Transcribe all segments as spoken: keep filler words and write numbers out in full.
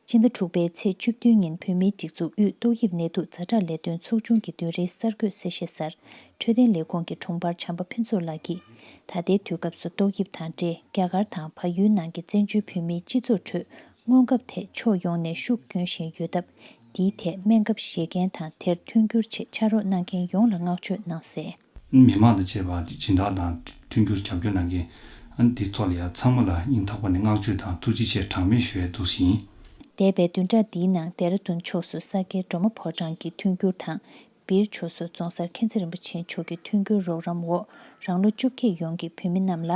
སྤྱི་ཟླ་དྲུག་པའི་ཚེས་བཅུ་བདུན་ཉིན་བོད་མིའི་སྒྲིག་འཛུགས་དབུས་ཏོག་དབྱིབས་ནད་དུག་ཛ་དྲག་ལས་དོན་ཚོགས་ཆུང་གི་བདུན་རེའི་གསར་འགོད་གསལ་བཤད་གསར་འཕྲོད་བསྟེན་ལས་ཁུངས་ཀྱི་དྲུང་འཕར་བྱམས་པ་ཕུན་ཚོགས་ལགས་ཀྱིས། ད་ལྟའི་དུས་སྐབས་སུ་ཏོག་དབྱིབས་དང་འབྲེལ་རྒྱ་གར་དང་བལ་ཡུལ་ནང་གི་བཙན་བྱོལ་བོད་མིའི་སྤྱི་ཚོགས་ཁྲོད་སྔོན་ཁབ་ཐད་ཕྱོགས་ཡོངས་ནས་ཤུགས་སྐྱོན་བཞིན་ཡོད་སྟབས། འདིའི་ཐད་སྨན་ཁབ་བཞེས་མཁན་དང་དེར་མཐུན་འགྱུར་ཆེད་ཕྱག་རོགས་གནང་མཁན་ཡོངས་ལ་བསྔགས་བརྗོད་གནང་གསལ། མི་མང་དང་བཅས་པ་སྦྱིན་བདག་དང་མཐུན་འགྱུར་རྒྱབ་སྐྱོར་གནང་མཁན་འདི་ཐོག་ལ་ཡང་ཚང་མ་ལ་སྙིང་ཐག་པ་ནས་བསྔགས་བརྗོད་དང་ཐུགས་རྗེ་ཆེ་གྲངས་མེད་ཞུ་ཡས་འདུག་ཟིན། འདས་པའི་བདུན་ཕྲག་འདིའི་ནང་ལྡེ་ར་ལྡུན་ཕྱོགས་སུ་ས་སྐྱའི་སྒྲོལ་མ་ཕོ་བྲང་གི་མཐུན་འགྱུར་དང་། སྦིར་ཕྱོགས་སུ་རྫོང་སར་མཁྱེན་བརྩེ་རིན་པོ་ཆེ་མཆོག་གི་མཐུན་འགྱུར་རོགས་རམ་འོག་རང་ལོ་བཅོ་བརྒྱད་ཡོངས་ཀྱི་བོད་མི་རྣམས་ལ་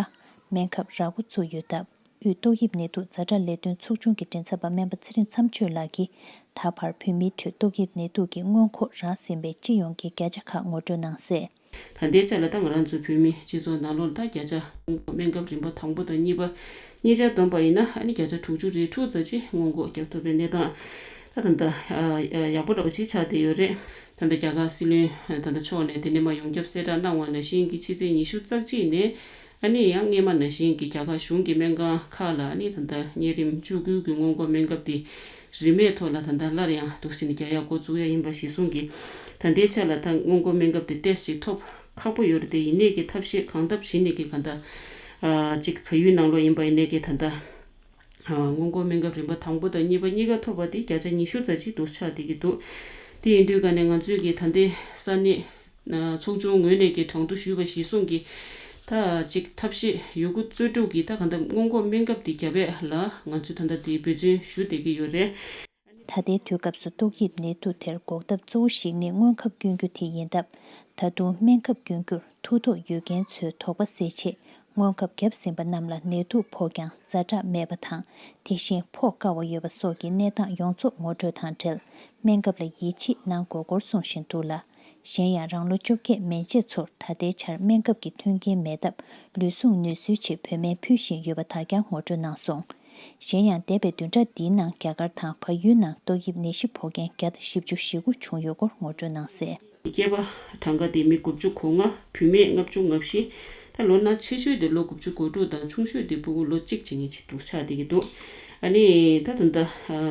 སྨན་ཁབ་རག་མགོ་བཙུགས་ཡོད་སྟབས། དབུས་ཏོག་དབྱིབས་ནད་དུག་ཛ་དྲག་ལས་དོན་ཚོགས་ཆུང་གི་མགྲིན་ཚབ་པ་སྨན་པ་ཚེ་རིང་མཚམས་གཅོད་ལགས་ཀྱིས། ད་བར་བོད་མིའི་ཁྲོད་ཏོག་དབྱིབས་ནད་དུག་གི་སྔོན་འགོག་རག་ཟིན་པའི་སྤྱི་ཡོངས་ཀྱི་བརྒྱ་ཆ་ཁག་ངོ་སྤྲོད་གནང་གསལ། ད་ལྟའི་ཆ་ལ་ད་ང་རང་ཚོ་བོད་མི་སྤྱི་ཚོགས་ནང་ལོགས་ལ་ད་བརྒྱ་ཆ་སྔོན་འགོག་སྨན་ཁབ་རིམ་པ་དང་པོ་དང་གཉིས་པ་གཉིས་ཆར་བསྡོམས་པ་ཡིན་ན་ཨ་ནི་བརྒྱ་ཆ་དྲུག་ཅུ་རེ་དྲུག་ཙམ་ཅིག་སྔོན་འགོག་རྒྱབ་ཐུབ་པའི་གནས་སྟངས་ད་ད་ལྟ་ཡག་པོ་འདྲ་བོ་ཅིག་ཆགས་བསྡད་ཡོད་རེད། ད་ལྟ་རྒྱ་གར་སྲིད་བློན་ད་ལྟ་མཆོག་ནས་དེ་ནས་མར་ཡོངས་ཁྱབ་གསལ་བསྒྲགས་གནང་བ་ནང་བཞིན་གྱི་ཕྱི་ཚེས་ཉི་ཤུ་རྩ་གཅིག་ནས་ཨ་ནི་ཡང་སྔས་མ་ནང་བཞིན་གྱི་རྒྱ་གར་གཞུང་གི་སྨན་ཁང་ཁག་ལ་ཨ་ནི་ད་ལྟ་གཉན་རིམས་བཅུ་དགུ་གི་སྔོན་འགོག་སྨན་ཁབ་དེ་རིན་མེད་ཐོག་ལ་ད་ལྟ་སླར་ཡང་འདུག་སེ་ནས་རྒྱག་ཡག་འགོ་བཙུགས་ཡ་ཡིན་པ་གཞིར་བཟུང་གིས་ད་ལྟའི་ཆ་ལ་ད་སྔོན་འགོག་སྨན་ཁབ་དེ་ཏོག་ཙམ་ཅིག་ཐོབ་ཁག་པོ་ཡོད་རེད་དེ། ཡིན་ནའི་གི་ཐབས་ཤེས་གང་ཐབས་བྱས་ནས་གི་ག་ད་ཅིག་བལ་ཡུལ་ནང་ལོགས་ཡིན་པ་ཡིན་ནའི་གི་ད་ལྟ་སྔོན་འགོག་སྨན་ཁབ་རིམ་པ་དང་པོ་དང་གཉིས་པ་གཉིས་ཀ་ཐོབ་པ་དེ་བརྒྱ་ཆ་ཉི་ཤུ་ཙམ་ཅིག་འདུག་ཆགས་བསྡད་ཀྱི་འདུག་དེ་ཡིན་དུས་ག་ནས་ང་ཚོས་ཀྱི་ད་ལྟའི་ས་གནས་ཚོགས་ཆུང་ངོས་ནས་ཀྱི་གྲོས་བསྡུར་ཞུས་པ་གཞིར་བཟུང་གིས་ད་ཅིག་ཐབས་ཤེས་ཡོད་རྒུ་རྩལ་སྤྲུགས་ཀྱིས་ད་ག་ད་སྔོན་འགོག་སྨན་ཁབ་དེ་བརྒྱབ་པ་ལ་ང་ཚོས་ད་ལྟ་དེ་འབད་བརྩོན་ཞུ་བསྡད་ཀྱི་ཡོད་རེད། ད་ལྟའི་དུས་སྐབས་སུ་ཏོག་དབྱིབས་ནད་དུག་དེར་འགོག་ཐབས་གཙོ་བོ་ཞིག་ནི་སྔོན་ཁབ་བསྐྱོན་རྒྱུ་དེ་ཡིན་སྟབས། ད་དུང་སྨན་ཁབ་བསྐྱོན་རྒྱུར་ཐུགས་དོགས་ཡོད་མཁན་ཚོའི་དོགས་པ་སེལ་ཆེད། སྔོན་ཁབ་བརྒྱབ་ཟིན་པ་རྣམས་ལ་ནད་དུག་ཕོག་ཀྱང་ཛ་དྲག་མེད་པ་དང་། དེ་བཞིན་ཕོག་དཀའ་བ་ཡོད་པ་སོགས་ཀྱི་གནས་སྟངས་ཡོངས་རྫོགས་ངོ་སྤྲོད་དང་འབྲེལ། སྨན་ཁབ་ལ་ཡིད་ཆེས་གནང་དགོས་སྐོར་གསུངས་བཞིན་འདུག་ལ། གཞན་ཡང་རང་ལོ་བཅོ་བརྒྱད་མན་ཆད་ཚོར་ད་ལྟའི་ཆར་སྨན་ཁབ་ཀྱི་མཐུན་རྐྱེན་མེད་སྟབས། ལུས་ཟུངས་ནུས་གསོའི་ཆེད་བོད་སྨན་ཕུལ་བཞིན་ཡོད་པ་དག་ཀྱང་ངོ་སྤྲོད་གནང་སོང་། གཞན་ཡང་འདས་པའི་བདུན་ཕྲག་འདིའི་ནང་རྒྱ་གར་དང་བལ་ཡུལ་ནང་ཏོག་དབྱིབས་ནད་གཞི་ཕོག་མཁན་བརྒྱ་དང་བཞི་བཅུ་ཞེ་དགུ་བྱུང་ཡོད་སྐོར་ངོ་སྤྲོད་གནང་གསལ། སྐྱེས་པ་གྲངས་ཀ་དེ་མི་དགུ་བཅུ་གོ་ལྔ། བུད་མེད་ལྔ་བཅུ་ང་བཞི། ད་ལོ་ན་ཆེ་ཤོས་དེ་ལོ་དགུ་བཅུ་གོ་དྲུག་དང་ཆུང་ཤོས་དེ་ཕྲུ་གུ་ལོ་གཅིག་བྱེད་མཁན་ཅིག་འདུག་ཆགས་བསྡད་ཀྱི་འདུག་ཨ་ནི་ད་ད་ལྟ་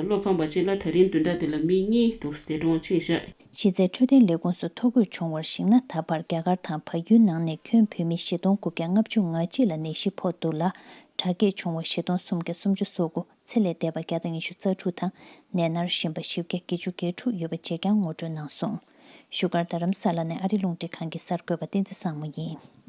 བློ་ཕམ་པ་ཅིག་ལ་ད་རིང་བདུན་ཕྲག་འདི་ལ་མི་གཉིས་འདུག་འདས་གྲོངས་ཕྱིན་ཤག་གཞི་རྩའི་འཕྲོད་བསྟེན་ལས་ཁུངས་སུ་ཐོ་འགོད་བྱུང་བར་གཞིགས་ན། ད་བར་རྒྱ་གར་དང་བལ་ཡུལ་ནང་ནས་ཁྱོན་བོད་མི་བཞི་སྟོང་དགུ་བརྒྱ་ལྔ་བཅུ་ང་གཅིག་ལ་ནད་གཞི་ཕོག་འདུག་ལ། དྲག་སྐྱེད་བྱུང་བ་བཞི་སྟོང་སུམ་བརྒྱ་སུམ་ཅུ་སོ་དགུ། ཚེ་ལས་འདས་པ་བརྒྱ་དང་ཉི་ཤུ་རྩ་དྲུག་དང་། ནད་མནར་བཞིན་པ་བཞི་བརྒྱ་བརྒྱད་ཅུ་གྱ་དྲུག་ཡོད་པ་བཅས་ཀྱང་ངོ་སྤྲོད་གནང་སོང་། བཞུགས་སྒར་རྡ་རམ་ས་ལ་ནས་ཨ་རི་རླུང་འཕྲིན་ཁང་གི་གསར་འགོད་པ་བསྟན་འཛིན་བཟང་མོ་ཡིན།